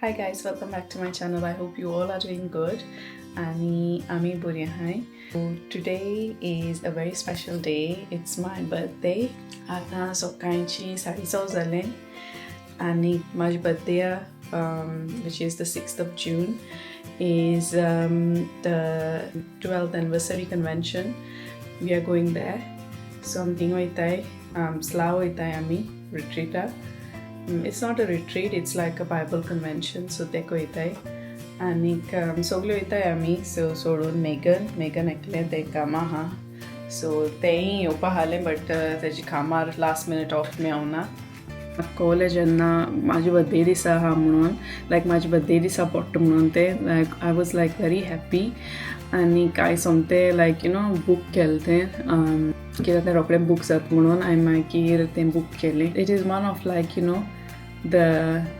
Hi guys, welcome back to my channel. I hope you all are doing good. आणि आमी बरी आहाय. So today is a very special day. It's my birthday. आतां सकाळची 6:30 जालें आनी म्हाजी birthday, which is the 6th of June, is the 12th anniversary convention. We are going there. So आमी थिंग वयताय, स्ला वयताय आमी रिट्रीटाक. It's not a retreat, it's like a Bible convention, so तेक वयताय आनीक सगळे वयताय आमी. सो सोडून मेगन, मेगन एकलें तें कामां आहा, सो तेंय येवपा आसलें बट तेजे कामार लास्ट मिनट ऑफ मेवना. म्हाका कळलें जेन्ना म्हाजी बर्थडे दिसा आहा म्हणून, लायक म्हाजी बर्थडे दिसा पडटा म्हणून तें, like I was like very happy. आनी कांय सोमतें लायक you know book केलें तें, कित्याक तें रोखडें बूक जाता म्हणून हांवें मागीर तें बूक केलें. It is one of like you know the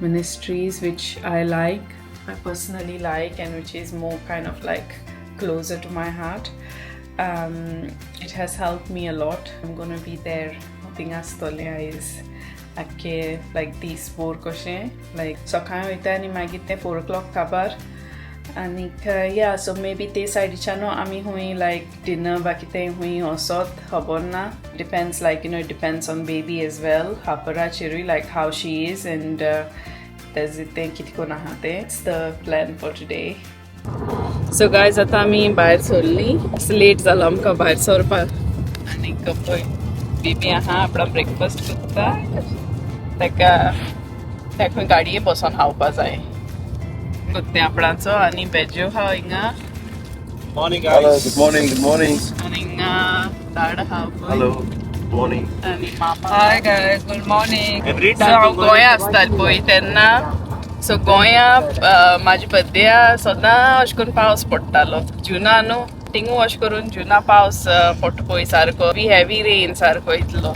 ministries which I like, I personally like, and which is more kind of like closer to my heart. It has helped me a lot. I'm gonna be there. Thing आसतलें आयज आख्खे लायक दीस बोर कशें, लायक सकाळीं वयता आनी मागीर तें 4 o'clock काबार. आनीक या, सो मे बी ते सायडीच्यान आमी खूंय लायक डिनर बा कितें खूंय वचत खबर ना. Depends, like you know, it depends on baby as well, हापराचेरूय, like how she is and तेजे तें कितें करून आहा तें. It's the plan for today. So guys, आतां आमी भायर सरलीं. लेट जालो आमकां भायर सरपाक. आनीक पळय, बेबी आहा, आपणा ब्रेकफास्ट करता. ताका ताका गाडये बसोन खावपा जाय. तें आपणाचो आनी बेजो आहा हिंगा. Morning, guys. Hello, good morning, good morning. आनी हिंगा दाड आहा पळय. Hello, good morning. आनी मामा. Hi guys, good morning. Every so time हांव you go गोंया आसतालें पळय तेन्ना, सो गोंया म्हाज्या बर्थडेया सदां अशें करून पावस पडटालो जुना न्हू. थिंगू अशें करून जुना पावस पडटा पळय सारको, बी हेवी रेन सारको इतलो.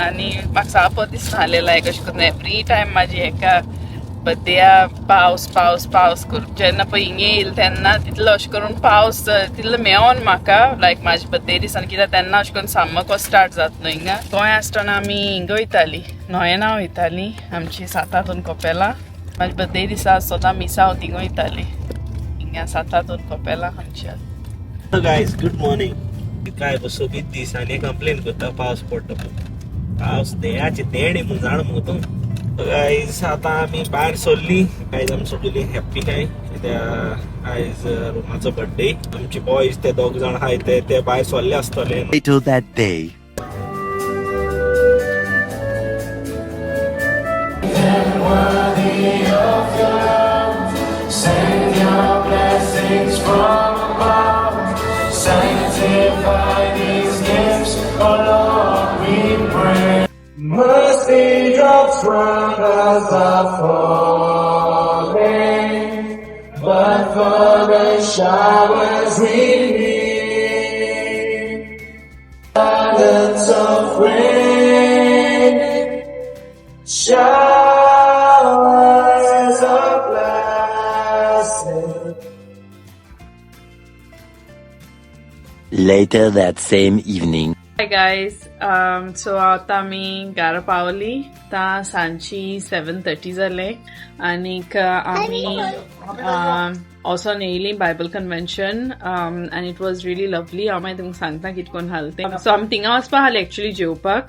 आनी म्हाका साप दिसनासलें लायक अशें करून एवरी टायम म्हाजी हेका बर्थडेया पावस पावस पावस करून. जेन्ना पळय हिंगा येयलें तेन्ना तितलो अशें करून पावस तितलो मेवोन म्हाका लायक म्हाज्या बर्थडे दिसांनी, कित्याक तेन्ना अशें करून सामको कसो स्टार्ट जाता न्हू हिंगा. गोंय आसतना आमी हिंगा वयतालीं, नोयेना वयतालीं, आमची सातातून कोपेला. म्हाज्या बर्थडे दिसा सदां मिसा हांव थिंगा वयतालीं, हिंगा सातातून कोपेला आमच्या. Hello guys, good morning. काय सोबीत दीस आनी कंप्लेन करता पावस पडटा. पावस देयाचे देणे म्हूण जाण मुगो तूं. गायज, आतां आमी भायर सरली. गायज, आमी सगळीं हॅप्पी काय कित्याक आयज रोमाचो बर्थडे. आमचे बॉयज ते दोग जाण आहाय ते ते भायर सरले आसतले. Later that day. Send your blessings from above. Sanctify these gifts, oh Lord, we pray. Mercy drops round us are falling, but for the showers we need. Abundance of rain, showers of blessing. Later that same evening. Hi guys, so आतां आमी घरा पावली. आतां सांजची 7:30 जालें. आनीक आमी वचोन येयली Bible convention and it was really lovely. हांव मागीर तुमकां सांगता कितें करून आसलें तें. सो आमी थिंगा वचपा आसलें एक्चुली जेवपाक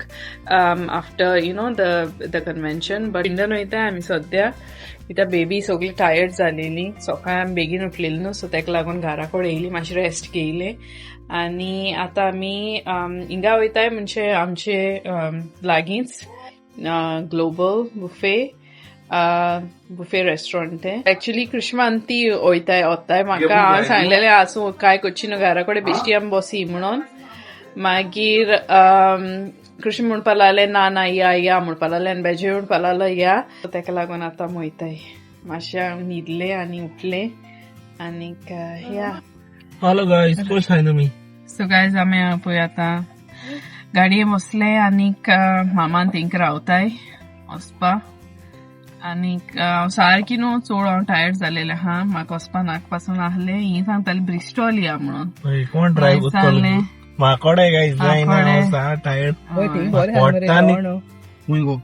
after you know the convention, but Hindon वयताय आमी सद्या, कित्याक बेबी सगळी टायर्ड जालेली. सकाळी आमी बेगीन उठलेली न्हू, सो ताका लागून घरा कडेन येयली, मातशी रेस्ट घेयलें आनी आतां आमी हिंगा वयताय, म्हणजे आमचे लागींच ग्लोबल बुफे रेस्टॉरंट तें. एक्चुली कृष्मांती वयताय वताय म्हाका हांवें सांगलेलें, आसूं, कांय करची न्हू, घरा कडेन बेश्टी आमी बसी म्हणून. मागीर कृष्ण म्हणपा लागले, ना ना, या या म्हणपा लागले आनी बेजे म्हणपा लागलो या. ताका लागून आतां वयताय. मातशें हांव न्हिदलें आनी उठलें आनीक या. हॅलो गायज, कशें आहाय तुमी? सो गायज, आमी पळय आतां गाडये बसले आनीक मामान थिंग रावताय वचपा. आनीक हांव सारकी न्हू चड हांव टायर्ड जालेलें आहा. म्हाका वचपा नाका पासून आहलें. ही सांगताली ब्रिस्टॉल या म्हणून. कोण ड्रायव्ह करतलो? सांगलें. म्हाकोडे गायज जायना. म्हाकोडे. हांव सा टायर्ड पोटांनी. गो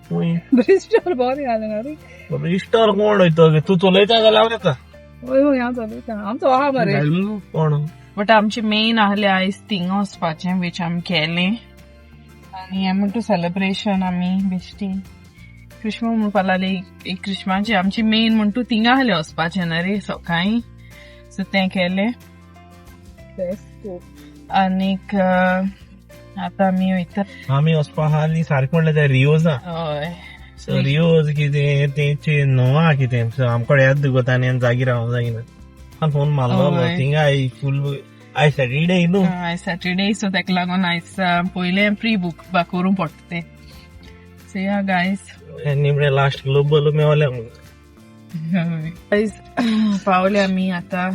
ब्रिस्टॉल बरें जालें ना रे. ब्रिस्टॉल कोण वयतो? तूं चलयता जाल्यार हांव येता. वय वय, हांव चलयता, आमचो आहा मरे. कोण? बट आमचे मेन आहले आयज थिंगा वचपाचें, which आमी केलें आनी हें म्हणटा सेलिब्रेशन. आमी बेश्टी क्रिस्म म्हणपा लागली, एक क्रिस्माची आमची मेन म्हणटू थिंगा आहले वचपाचें ना रे सकाळीं, सो तें केलें. आनीक आतां आमी वयता. आमी वचपा आहा न्ही, सारकें म्हणल्यार ते रियोजा. हय. सो रियोज कितें तेंचे नोवा कितें, सो आमकां याद दवरता आनी जागीर रावंक जायना. फोन मारलो. हय. थिंगा आयज फूल, आयज सॅटरडे न्हू. आयज सॅटरडे, सो ताका लागून आयज पयलें प्री बूक करूंक पडटा तें. सो या गायज. निमणे लास्ट ग्लोबल मेवलें. गायज, पावले आमी आतां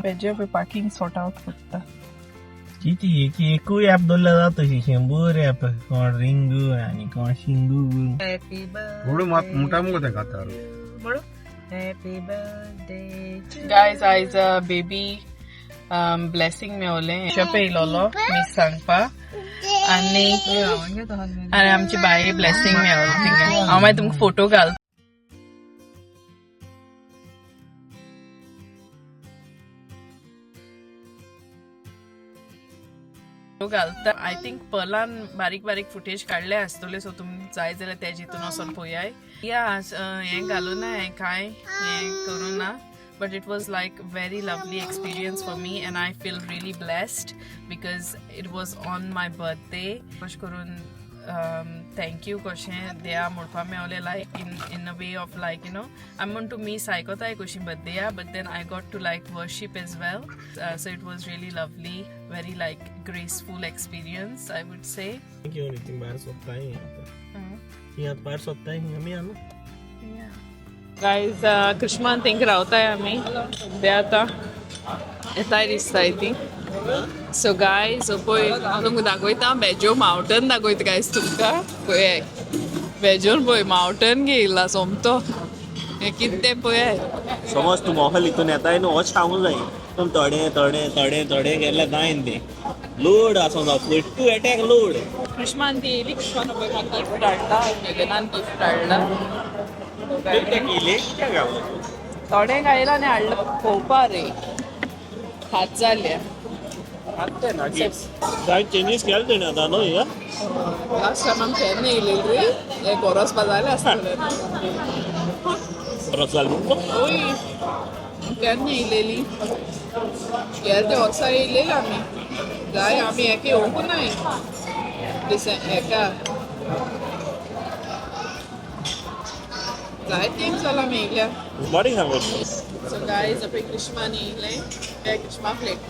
पेजे पळय, पार्किंग सॉर्ट आउट करता. किती एकूय ऍप दवरल्यार जाता तशी 100 ऍप, कोण रिंगू आनी कोण शिंगू. म्हणून मोठा मुगो तें खाता. गायज, आयज बेबी ब्लेसिंग मेवलें, शप येयलोलो मीस सांगपा आनी आनी आमची बाई ब्लेसिंग मेवलें थिंगा. हांव मागीर तुमकां फोटो घाल. घालता. I think पर्लान बारीक बारीक फुटेज काडले आसतले, सो तुमी जाय जाल्यार तेजे हितून वचोन पळयाय. या, हें घालूं ना, हें कांय हें करूं ना, but it was like very lovely experience for me and I feel really blessed because it was on my birthday. अशें करून thank you कशें देवा म्हणपा मेवलें, like in a way of like आमी म्हण टू मीस आयकोताय कशी birthday, but then I got to like worship as well, so it was really lovely, very like graceful experience, I would say. घेवन thing भायर सोदताय आतां, ती आतां भायर सोदताय आमी आहा न्हू. गायज, कृष्मान थिंग रावताय आमी, ते आतां येताय दिसताय ती. सो गायज, पळय, हांव तुमकां दाखयता बेजो मावटन दाखयता गायज तुमकां. पळय बेजोन, पळय मावटन घेयला सोमतो, हें कितें तें पळय. समज तूं मोहल हितून येताय न्हू, अशें सांगूंक जाय पूण थोडे थोडे थोडे थोडे गेल्यार जायन तें लोड आसूं जावं, फस्ट टू एटॅक लोड. कृष्मान ती येयली, कृष्मान पळय म्हाका गिफ्ट हाडला, मेगनान गिफ्ट हाडला. कितें कित्याक घालूं? थोडें घायला आनी हाडलं पळोवपा रे, हात जाल्या. कांय चेंजीस केले तेणें आतां न्हू हिंगा. लास्ट टायम आमी केन्ना येयलेली रे, एक वरोस जालें आसतलें. बरो जालें. ओय, केन्ना येयलेली, गेले ते वर्सा येयलेली आमी. जाय आमी एके येवंक नाय डिसे एका जाय तेम जाला आमी येयल्या. बरें सांगू. So guys, अपे कृष्मान येयलें, कृष्मा plate.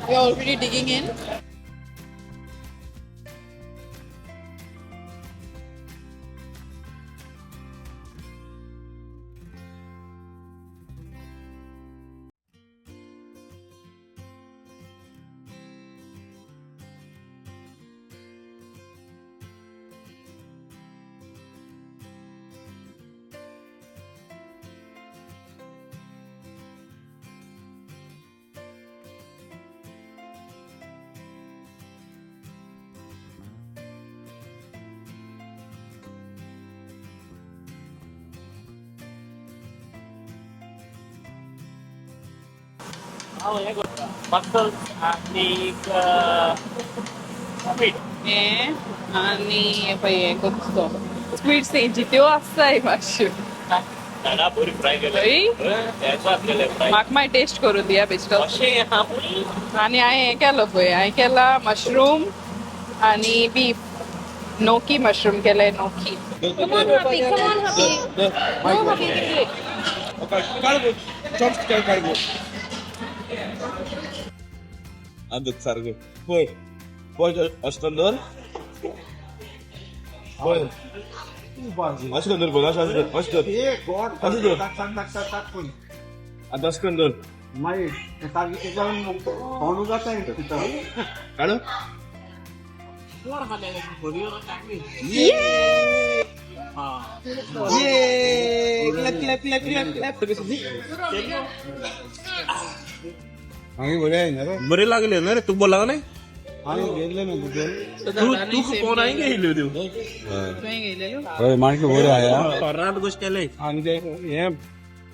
We are already digging in. हांव हें करता, मसल्स आनीक स्क्वीड. हें आनी हें पळय, हें करता तो स्क्वीड्स, तेजी त्यो आसताय मातश्यो. झाडा बरी फ्राय केले. हय? फ्राय. म्हाका मागीर टेस्ट करूं दिया बेश्टो. अशें आहा पूण. आनी हांवें हें केलो पळय, हांवें केला मशरूम आनी बीफ नोकी, मशरूम केले Noki. Come on, Happy. Come on, Happy. No, Happy, you can do it. अंदर सारकें पळय पळय, अशें करून धर पळय, अशें करून धर पळय, अशें धर, अशें धर, अशें धर, आतां अशें करून धर. मागीर जाता. काडू. हांवें बरें ना रे. बरे लागले ना रे, तूं बोला न्ही. तू फोन आहे घेयल्यो त्यो हय माणक्यो बऱ्यो आया कोर्राट गोश्ट केले. आनी ते हे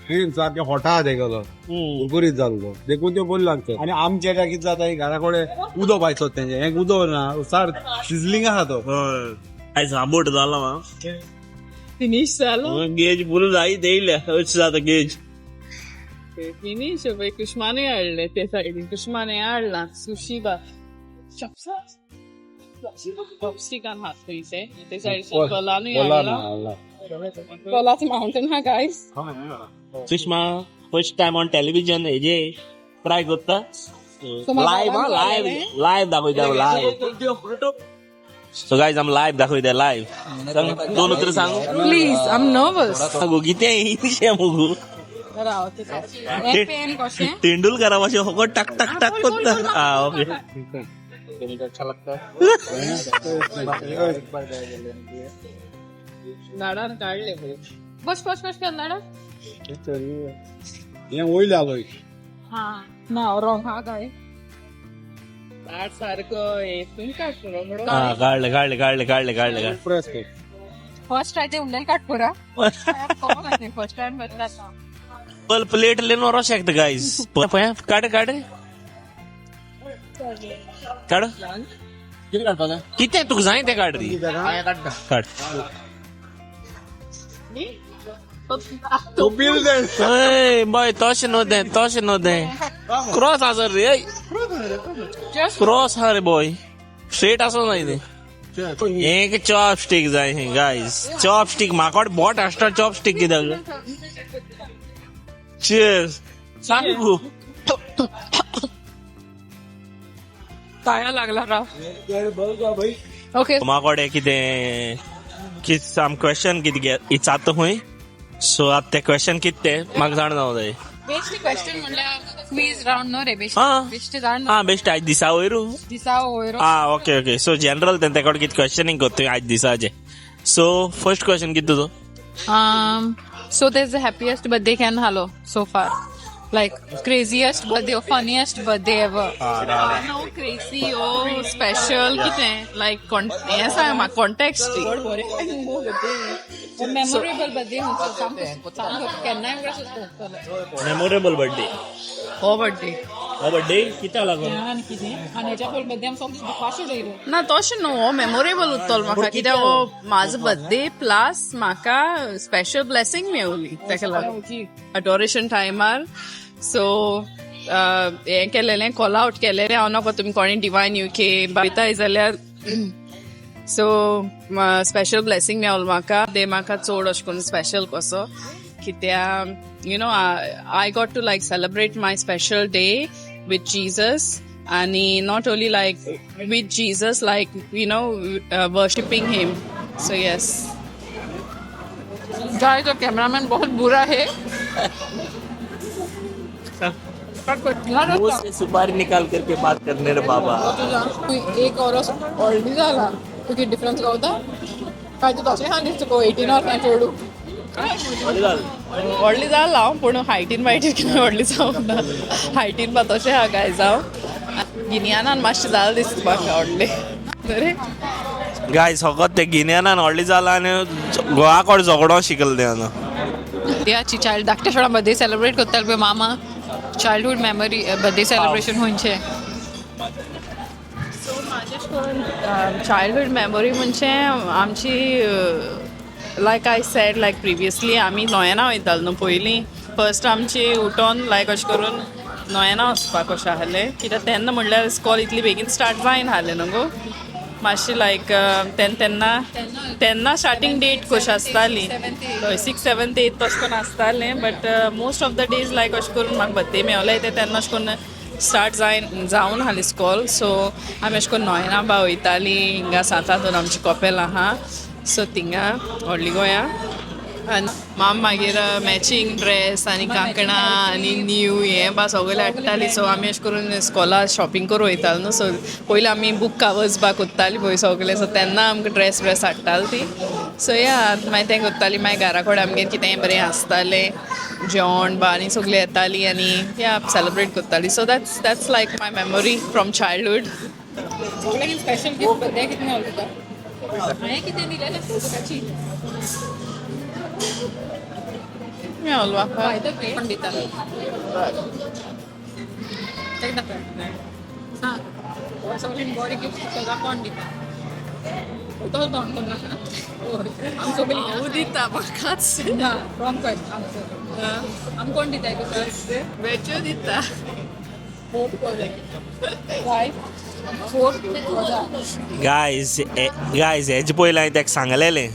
क्रीम सारकें होटा तेगेलो कुरकुरीत जाल्लो देखून त्यो बऱ्यो लागता. आनी आमच्या काय कितें जाता, घरा कडेन उदो पायचो तेंचे, हें उदो ना, सार सिजलींग आहा तो. आयज आंबट जाला मा. फिनिश जालो. गेज फुल जायत येयल्या, अशें जाता गेज. फिनिश पळय. कुशमानूय हाडले ते सायडीन, कुशमानय हाडला सुशी बा चॉपसा चॉपस्टिकान हात थंयचे ते सायडीन कलानूय हाडला. कॉलाच माउंटेन हा guys. Sushma first time on television हेजे ट्राय करता लायव्ह. हा, लायव्ह लायव्ह दाखयता लायव्ह. सो गायज, आम लायव्ह दाखयता लायव्ह. सांग, दोन उतरां सांग. Please, I am nervous. गो कितें इशें मुगो. राव, हे पेन कशें? तेंडुलकरा भाशेन फकत टाक टाक टाक करता. हा, ओके. झाडार काडले पळय. बस बस बस केन्ना. हें वयलें आलो. हा ना, रॉंग हा काय. झाड सारको हेतून काडलो रोकडो. हा, काडले काडले काडले काडले काडले काडले. प्रेस कर. फर्स्ट ट्राय ते उरलेले काटपुरा फर्स्ट टायम बदला. पल प्लेट लेन वरो शकता गायज. पळय, काड काड काड. कितें तुका जाय तें काड रे, काड. हय बय, तशें न्हू तें, तशें न्हू तें. क्रॉस आसा रे, क्रॉस आहा रे बॉय, स्ट्रेट आसो जाय तें. एक चॉपस्टीक जाय गायज, चॉपस्टीक. म्हाका बोट आसता चॉपस्टीक कित्याक. चियर्स सांगू. ताया लागला राव. ओके. म्हाकोडे कितें कित आम क्वेश्चन कितें इचारता खंय. सो आतां तें क्वेश्चन कितें तें म्हाका जाणा जावं जाय. बेश्टी क्वेश्चन म्हणल्यार क्वीज राउंड न्हू रे. हा. बेश्टी जाण. हा, बेश्ट आयज दिसा वयर. दिसा वयर. हा, ओके ओके. सो जनरल तें तेकोड कितें क्वेश्चनींग करता आयज दिसाचें. सो फर्स्ट क्वेश्चन कितें तुजो? So there's the happiest birthday can hello so far. Like craziest birthday or funniest birthday ever. No crazy oh special कितें लायक हें सांग म्हाका कॉन्टेक्स्ट. मेमोरेबल बर्थडे केन्नाय. Memorable birthday. हो बर्थडे. हो बर्थडे कित्याक लागून? आनी कितें आनी हेच्या पयलीं बर्थडे आमी सोमतें दुखाचो उडयलो. ना, तशें न्हू, हो मेमोरेबल उरतलो म्हाका कित्याक हो म्हाजो बर्थडे प्लस म्हाका स्पेशल ब्लेसिंग मेवली तेका लागून अडोरेशन टायमार. सो हें केलेलें, कॉल आउट केलेलें हांव नाका तुमी कोणी डिवायन युके बयताय जाल्यार. सो स्पेशल ब्लेसिंग मेवलो म्हाका ते म्हाका चड अशें करून स्पेशल कसो कित्याक I got to like celebrate my special day with Jesus आणि not only like with Jesus, like worshipping him. So yes. जाय तो कैमरामैन बहुत बुरा है. मुंह से सुपारी निकाल करके बात करने रे बाबा. एक वरस व्हडली जाला, तुका डिफरन्स गावता काय? तूं तशें आहा न्ही, तुका 18 वर्सां चेडूं. व्हडली जाल हांव, पूण हायटीन वायटीन कितें व्हडली जावंक ना. हायटीन बा तशें आहा काय जावं, गिन्यानान मातशें जालें दिसता म्हाका व्हडलें बरें. गायज, फकत ते गिन्यानान व्हडलें जालां आनी घोवा कडेन झगडो शिकलें तें आतां. याची चाइल्ड धाकटे शोडा बर्थडे सेलिब्रेट करताले पळय मामा, चाइल्डहुड मेमरी बर्थडे सेलिब्रेशन खंयचें? सो म्हाजें अशें करून चायल्डहूड मेमोरी म्हणजे आमची, like I said like previously, आमी नोयेना वयताले न्हू पयलीं. फर्स्ट आमची उठोन लायक अशें करून नोयेना वचपाक कशें आहलें कित्याक तेन्ना म्हणल्यार स्कॉल इतली बेगीन स्टार्ट जायना आहलें न्हू गो मातशें लायक तेन्ना तेन्ना तेन्ना स्टार्टींग डेट कशी आसताली, हय, सिक्स सेवन्थ एथ तशें करून आसतालें. But most of the days like अशें करून म्हाका बर्थडे मेवले ते तेन्ना अशें करून स्टार्ट जायन जावन आहली स्कॉल. सो आमी अशें करून नोयना बा वयतालीं. हिंगा सांतातून आमची कपेल आहा, सो थिंगा व्हडली गोंया. आनी माम मागीर मॅचींग ड्रेस आनी कांकणां आनी न्यू हें बा सगळें हाडटाली. सो आमी अशें करून स्कॉला शॉपिंग करूं वयताली न्हू. सो पयलीं आमी बूक कवर्स बा कोत्ताली पळय सगळें. सो तेन्ना आमकां ड्रेस ब्रेस हाडटाली ती. सो या, मागीर तें कोत्ताली. मागीर घरा कडेन आमगेर कितेंय बरें आसतालें जेवण बा आनी सगळीं येतालीं आनी या सेलिब्रेट कोत्तालीं. So that's like my memory from childhood. सगळ्यांक स्पेशल गिफ्ट बर्थडे कितें मेळ्ळो तुका? हांवें कितें दिलेलें तुका ची. मेवलो म्हाका. बाय the way कोण दिता तेका दाखय. सांग, सगळ्यांक बरें गिफ्ट सदां कोण दिता? तो तोंड करून नाका. आम सगळीं हांव दिता म्हाकाच. ना, रॉंग क्वेश्चन आन्सर. आम कोण दिताय तुका? वेज्यो दिता. वाय फोर गायज, गायज, हेजे पयलीं हांवें तेका सांगलेलें,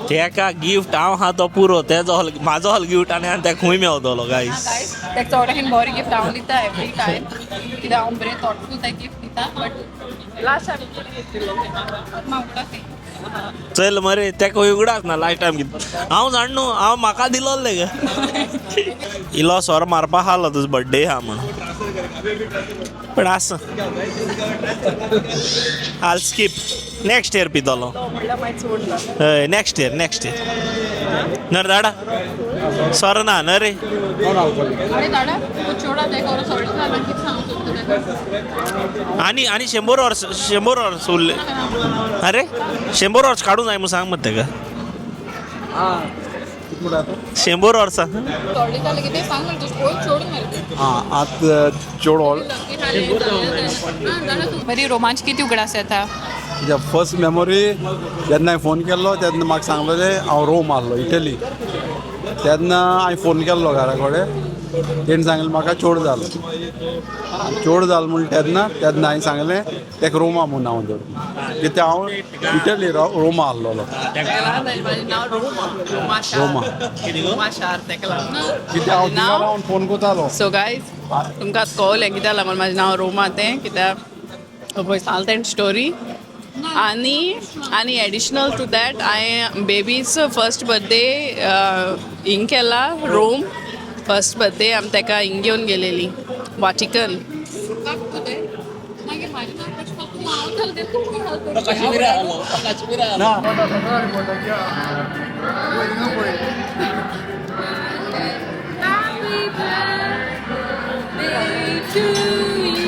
तेका गिफ्ट हांव आहा तो पुरो. तेजो हल म्हाजो हल गिफ्ट आनी हांव तेका खूंय मेवतलो गायज? गायज, तेका चोड बरें गिफ्ट हांव दिता एवरी टायम, कित्याक हांव बरें थॉटफूल तेका गिफ्ट दिता. बट लास्ट टायम कितें घेतिल्लो? म्हाका उगडास. चल मरे, तेका उगडास ना लास्ट टायम कितें. हांव जाण न्हू, हांव म्हाका दिलोलें गे. इलो सोरो मारपा आहलो तुजो बड्डे आहा म्हणून, पण आसा, आल स्कीप. नेक्स्ट इयर पितलो. म्हणल्यार मागीर चोडला. हय, नेक्स्ट इयर, नेक्स्ट इयर. नर दाडा सोरो ना न रे. अरे दादा, तूं चोडा तेका ओर सोडटा जाल्यार कितें सांगू सोदता तेका? आनी आनी 100 वर्स, 100 वर्स उरले. अरे, 100 वर्स काडूं जाय म्हूण सांग मरे तेका. 100 वर्सां. सोडले जाल्यार कितें सांग मरे, तूं पळय चोड मरे. आं, आतां चोड ऑल. बरी रोमांच कितें उगडास येता? फर्स्ट मेमोरी, जेन्ना हांवें फोन केल्लो तेन्ना म्हाका सांगलेलें, हांव रोम आहलो, इटली. तेन्ना हांवें फोन केल्लो घरा कडेन. तेणी सांगलें म्हाका चोड जालो, चोड जालो म्हूण. तेन्ना तेन्ना हांवें सांगलें तेका रोमा म्हूण हांव धर, कित्याक हांव इटली रोमा आहलोलो. तेका म्हाजें नांव रोमा, रोमा शार. रोमा. रोमा शार तेका लागून. कित्याक हांव थिंगा रावन फोन करतालो. सो गायज, तुमकां कळलें कित्याक लागून म्हाजें नांव रोमा तें, कित्याक पळय सांगलें तेणें स्टोरी. आनी आनी एडिशनल टू that, हांवें बेबीज फर्स्ट बर्थडे हिंग केला, रोम. फर्स्ट बर्थडे आमी तेका हिंग घेवन गेलेली, वाटिकन. मागीर म्हाजें नांव कशें तूं हांव जालें तूं कोण? ना. Happy birthday to you.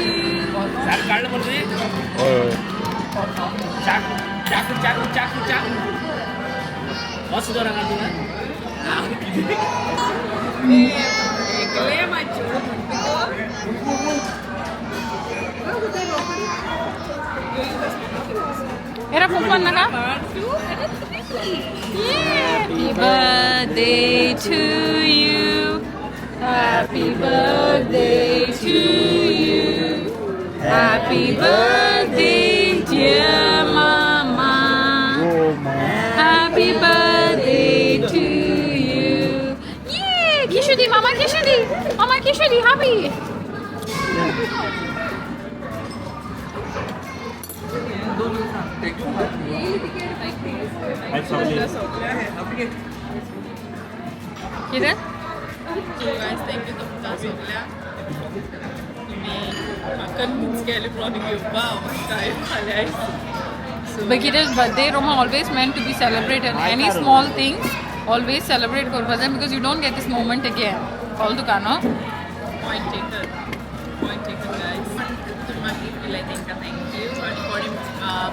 काडलं म्हणजे चाकू चाकू चाकू चाकू चाकू असं जरा का तुला? एकले मातशें. Era phone naka? Happy birthday to you. Happy birthday to you. Happy birthday, dear mama. Happy birthday to you. Yeah! Kishudi, mama Kishudi. Mama Kishudi, happy. कितें? सो गायज, thank you तुमकां सगळ्यांक. तुमी म्हाका कन्विन्स केलें brownie घेवपा. हांव काय फाल्यां. So But it is birthday, Roma, always meant to be celebrated. Any small things, always celebrate करपा जाय because you don't get this moment again. कळ्ळें तुका न्हू? Point taken, point taken, guys. तुम्ही म्हाका गिफ्ट दिलें तांकां thank you. आनी कोणी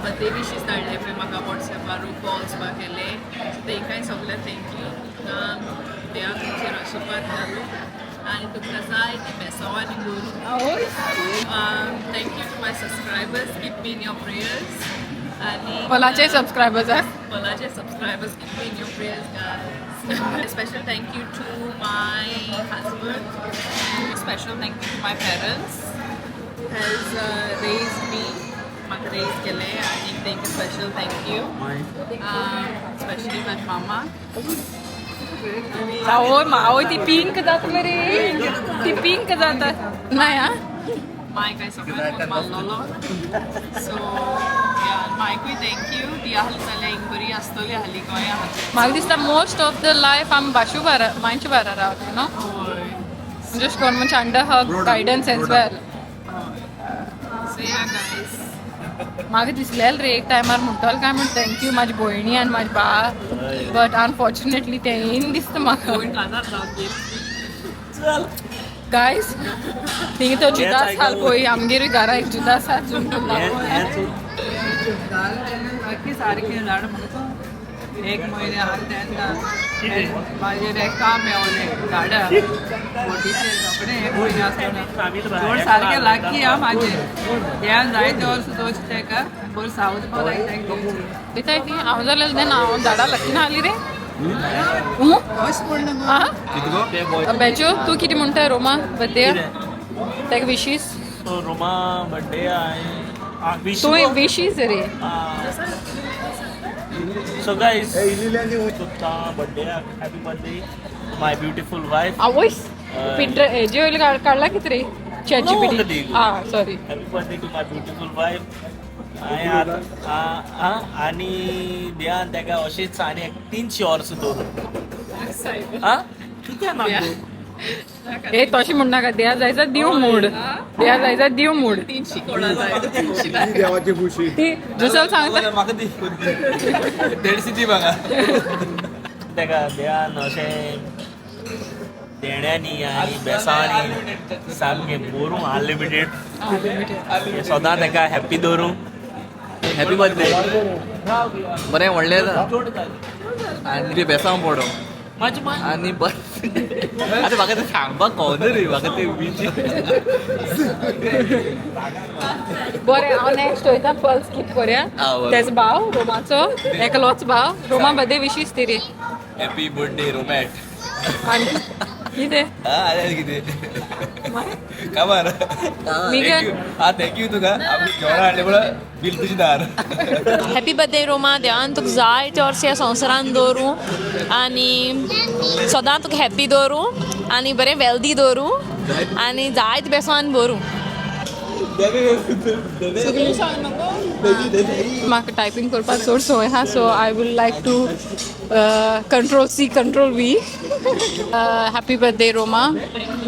बर्थडे विशीस धाडले पळय म्हाका वॉट्सॅपार, कॉल्स बा केले, सो तांकांय सगळ्यांक thank you. तुमकां देवा तुमचेर आशिर्वाद घालूं आनी तुमकां जाय ती बेसांवांनी दवरूं. Thank you to my subscribers, keep me in your prayers. आनी कोणाचे सबस्क्रायबर्स आसा? Balaji subscribers, keep me in your prayers, guys. A special thank you to my husband. Special thank you to my parents who has raised me. म्हाका raise केलें आनी thank you, special thank you. Especially my mama. आवय आवय, ती pink जाता मरे, ती pink जाता नाही हा. माय काय सगळ्यांक मारलोलो. सो मायकूय thank you. ती आहली जाल्यार हिंग बरी आसतली आहली गोंया. म्हाका दिसता मोस्ट ऑफ the life आमी बाशू बारा मांयच्या बारा रावता न्हू? हय. जस्ट कोण म्हणजे under her guidance as well. So yeah guys. म्हाका दिसलेलें रे एक टायमार म्हणटलो काय म्हण thank you म्हाजी भयणी आनी म्हाजी बा, बट अनफॉर्च्युनेटली तें येन दिसता म्हाका. भयण काजार जावन गेली. गायज थिंग तो जुदा साल पोय आमगेरूय घरा एक जुदा साल बाकी सारकें झाड म्हाका एक म्हयने आहा तेन्ना म्हाजेर एक काम मेवलें झाडां बोटीचेर रोखडें एक म्हयने आसतना चड सारकें लागी आहा म्हाजेर ध्यान जायते वर्सां दवरचें ताका बरें सावज पावला ताका दिवचें. दिताय ती हांव जाल्यार तेन्ना हांव झाडां लागीं ना आली रे. अशें म्हणलें आं बेजो तूं कितें म्हणटा रोमा बर्थडे ताका विशीस? सो रोमा बर्थडे आहे. तुवें विशीस रे. सो गायज, तुमचा birthday, happy birthday my beautiful wife. आवयस, पिंटर हेजे वयले काडला कितें रे चॅट जीपीटी? आं sorry. Happy birthday to my beautiful wife. आनी देवान ताका अशेंच आनी एक 300 वर्सां दवरूं. आं कित्याक ना गो? हे तशें म्हणनाका. देवा जायचा दिव मूड, देवा जायचा दिव मूड. 300 कोणा जाय 300. देवाची खुशी. ती दुसरो सांगता. म्हाका दी 150 दी म्हाका. ताका देवान अशें देण्यांनी आनी बेसांनी सामकें बरूं अनलिमिटेड, सदां ताका हॅप्पी दवरूं. हॅपी बर्थडे, बरें व्हडलें जाता आनी बेसांव पडो आनी बरें. आतां म्हाका तें सांगपाक कळना रे, म्हाका तें विची. बरें, हांव नेक्स्ट वयता. पल स्कीप करया. आं, बरें. तेजो भाव रोमाचो एकलोच भाव. रोमा बर्थडे विशीस ती रे. हॅपी बर्थडे रोमॅट. आनी कितें? आनी कितें कामार. मिगन. हा, thank you तुका आमी जेवण हाडलें म्हणून. बील तुजें दार. Happy birthday Roma. देवान तुका जायते वर्स ह्या संवसारान दवरूं आनी सदां तुका हॅप्पी दवरूं आनी बरें वेल्दी दवरूं आनी जायते बेसान भरूं. म्हाका टायपींग करपाक चड संवय आहा, so I will like to control C control V. Happy birthday Roma,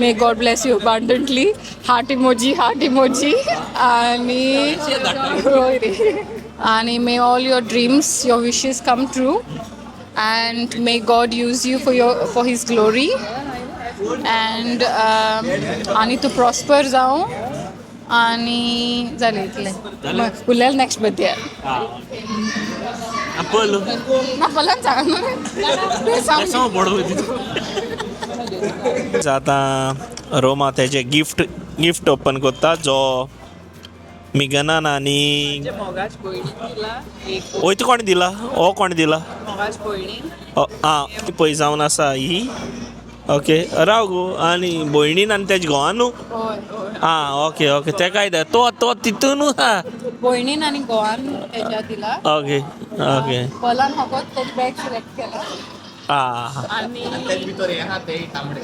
may God bless you abundantly, heart emoji, heart emoji. आनी हय रे, आनी may all your dreams, your wishes come true and may God use you for his glory and आनी तूं prosper जावं. आनी जालें इतलें. उरलें नेक्स्ट बर्थडे. पल ना पल्यान सांग न्हू रे. बेसांव पडूं. आतां रोमा तेजे गिफ्ट ओपन करता जो मिगनान आनी मोगाच भयणीन दिला एक. वयता. कोण दिला हो? कोण दिला? मोगाच भयणीन. आं, पळय जावन आसा ही. ओके, राव गो. आनी भयणीन आनी तेजे घोवान न्हू? हय हय. आं, ओके ओके, तेकाय दी. तो तो तितून आहा. भयणीन आनी घोवान तेज्या दिला. Okay okay. पलान फकत तेजें बॅग सिलेक्ट केला. आं. आनी भितर हें आहा तें तांबडे.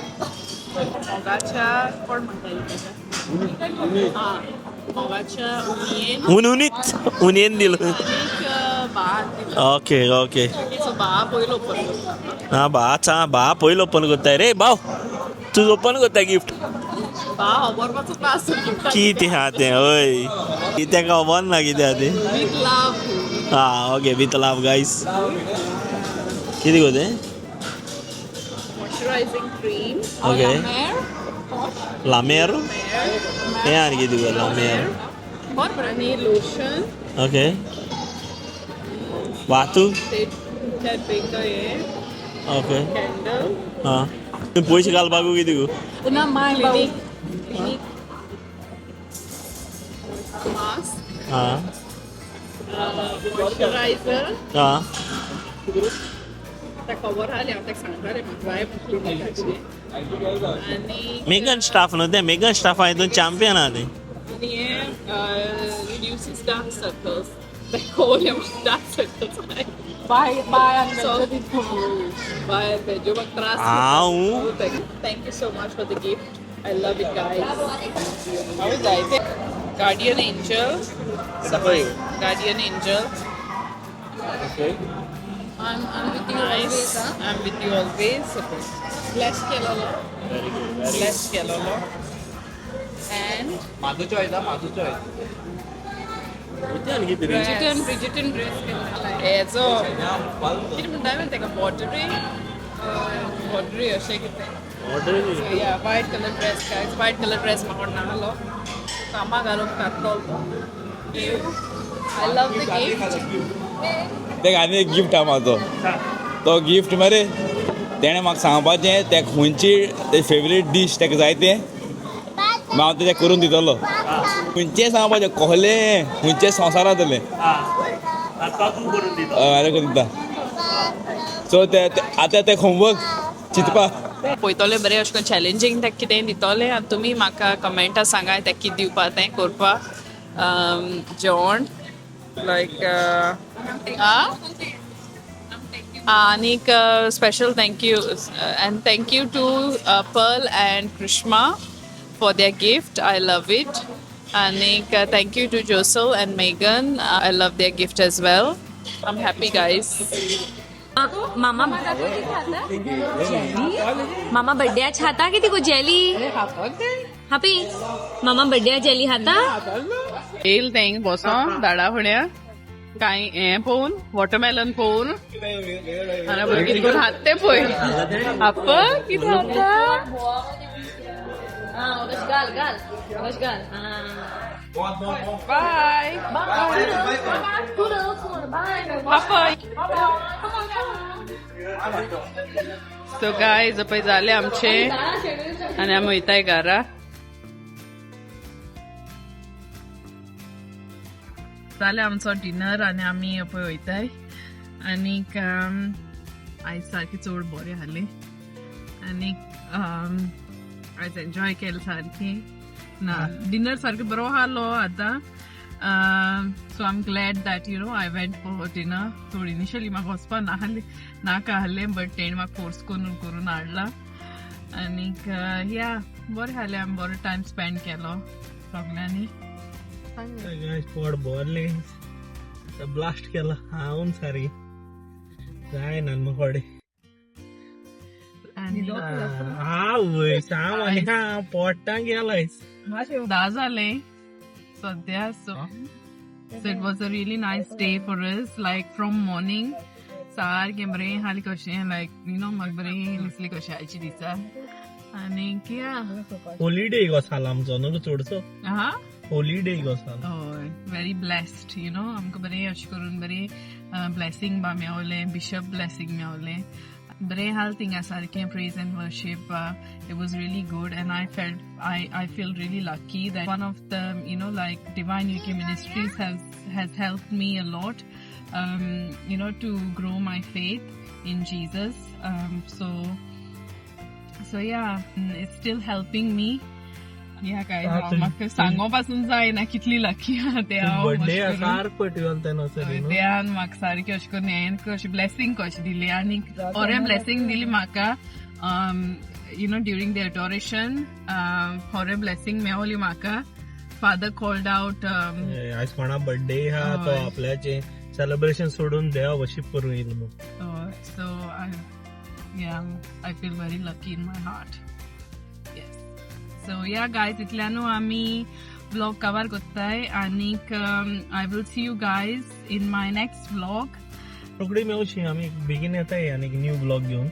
मोगाच्या कोण म्हणटाली तेका, आं, मोगाच्या उणयेन. उनउनीत उनयेन दिलो. आनीक बा दिला. Okay okay. सो बा पयलो ओपन करता. आं, बाच. आं, बा पयलो ओपन करताय रे. भाव, तूं ओपन करता गिफ्ट? बा खबर पासून ना आसूं. कितें आहा तें? हय, तेका खबर ना कितें आहा तें. With love. आं, ओके, विथ लव गायस. कितें गो तें? Moisturising cream. Okay, लामेर हें आनी कितें गो लामेर? आनी लोशन. ओके, वातू. तें बेकर हें. ओके. कॅन्डल. आं, तुवें पयशे घालपाक कितें गो? ना माय भाऊ. Clinic mask. आं. मॉइश्चरायझर. आं. ताका खबर आसली, हांव ताका सांगता रे म्हाका जाय क्लिनिकाची. आनी मेगन स्टाफ न्हू तें? मेगन स्टाफ हितून चॅम्पियन आहा तें. आनी हें रिड्युसीस डार्क सर्कल्स. ताका खबर डार्क सर्कल्स. बाय बाय आनी So, bye, बेजो म्हाका त्रास. हांव. Thank you so much for the gift. I love it, guys. हांव जायते guardian angel, guardian angel. I'm with you Nice. always, huh? I'm with you always. Bless केलोलो. Bless केलोलो. And म्हाजो choice हा, म्हाजो choice. ब्रिजिटन, ब्रिजिटन dress केला. हेजो कितें म्हणटा ताका, बॉर्डरी बॉर्डरी अशें कितें. Yeah, white color dress, guys. White color dress म्हाका नाहलो कामाक घालून घातलो. I love the gift. तेका आनी एक गिफ्ट आहा म्हाजो. तो गिफ्ट मरे, तेणें म्हाका सांगपाचें तेका खंयची फेवरेट डीश तेका जाय तें हांव तेजें करून दितलो. खंयचें सांगपाचें, कहलें, खंयचे संवसारांतलें. हय, करून दिता. सो ते आतां तें होमवर्क चिंतपा. पळयतले बरें, अशें करून चॅलेंजींग ताका कितेंय दितले आनी तुमी म्हाका कमेंटा सांगाय ताका कितें दिवपा तें करपा जेवण लायक. आनीक special thank you and thank you to Pearl and Krishma for their gift. I love it. आनीक thank you to Josel and Megan. I love their gift as well. I am happy, guys. मामा, मामा बड्ड्या खाता किती गो jelly? Happy, मामा बड्ड्या jelly खाता. येईल Teng बसोन झाडा फुड्या कांय हें पळोवन, वॉटरमेलन पळोवन आनी पळय कितें करून हात तें पळय. आप कितें खाता? घाल घाल घाल. बाय. बाय. सो गायज, पळय जाले आमचे आनी आमी वयताय घरा. जालें आमचो डिनर आनी आमी पळय वयताय. आनीक आयज सारकें चड बरें आहलें आनीक आयज एन्जॉय केलें सारकें. ना, डिनर सारकें बरो आहलो आतां. So I am glad that I went for dinner. थोडी इनिशियली म्हाका वचपा नाहलें, नाका आहलें, बट तेणें म्हाका फोर्स करून करून हाडला. आनीक या, बरें आहलें, आमी बरो टायम स्पेंड केलो सगल्यांनी. पोट भरलें, ब्लास्ट केला हांव सारकें जायना मुखाडे. आनी आवय, सांग आनी हा पोटां गेलाय. 10 जाले सध्या. So it was a really nice day for us, like from morning सारकें बरें हाली कशें, लायक you know म्हाका बरें दिसलें कशें आयच्या दिसा. आनीक या. हॉलिडे गो जाला आमचो न्हू चडसो. हा. हॉलिडे गो जाला. हय, व्हेरी ब्लेस्ड you know. आमकां बरें अशें करून बरें ब्लेसींग बा मेवलें, बिशप ब्लेसींग मेवलें. बरें हाल थिंगा सारकें praise and worship. It was really good and I feel really lucky that one of the like Divine UK Ministries has helped me a lot to grow my faith in Jesus. So yeah, it's still helping me. Yeah, guys, म्हाका सांगो पासून जायना कितली lucky आहा ते हांव. Birthday अशें करून. सारको पटिवल तेन्ना सरी न्हू. देवान म्हाका सारकें अशें करून हें कशें ब्लेसींग कशें दिली आनी बरें ब्लेसींग दिली म्हाका during the adoration. बरें ब्लेसींग मेवली म्हाका. Father cold out. आयज कोणा बर्थडे आहा तो हय. आपल्याचे सेलिब्रेशन सोडून देवा वर्शीप करूं येईल म्हणून. So I yeah, I feel very lucky in my heart. Yes. So yeah, guys, इतल्यानू आमी व्लॉग कवर करताय आनीक I will see you guys in my next vlog. रोखडी मेवशी, आमी बेगीन येताय आनी न्यू व्लॉग घेवन.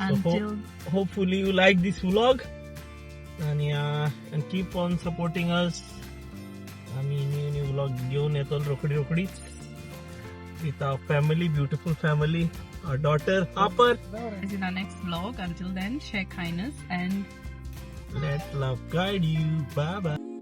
Until Hopefully you like this vlog आणि and keep on supporting us. आम्ही न्यू न्यू व्लॉग घेऊन येतो रोखडी रोखडीच with our family, beautiful family, our daughter Harper. In our next vlog. Until then, share kindness and let love guide you. Bye bye.